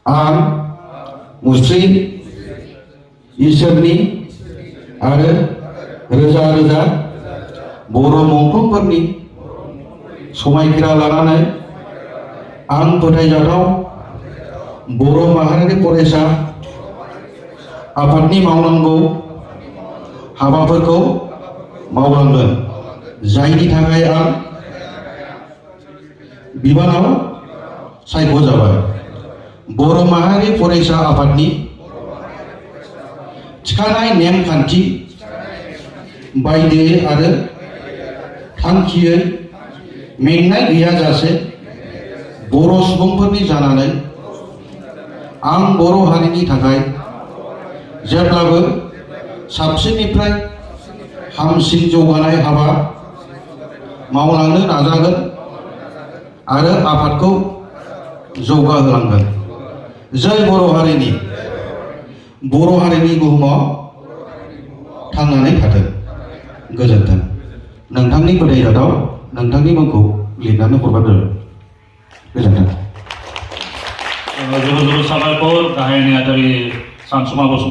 आं मुस्लिम इसोरनि आरो रोजा रोजा बर' मुंख्लंफोरनि समायखिरा लानानै आं फोथायजाथाव बर' माहारियारि फरायसा आफादनि मावनांगौ हाबाफोरखौ मावलांगोन, जायनि थाखाय आं बिबानाव सायख'जाबाय। बर' माहारि फरायसा आफादनि थिखानाय नेमखान्थि बायदियै आरो थांखियै मेंनाय गैयाजासे बर' सुबुंफोरनि जानानै आं बर' हारिनि थाखाय जेब्लाबो साबसिननिफ्राय हामसिन जौगानाय हाबा मावलांनो नाजागोन आरो आफादखौ जौगाहोलांगोन। जय बर' हारिनि बुहुमाव थांनानै थाथों। गोजोन्थों। नोंथांनि फोथायजाथाव नोंथांनि मुंखौ लिरनानै हरबानो गोजोन्थों। जोबोद जोबोद साबायखर गाहाय नेहाथारि सानसुमा बसुमतारी।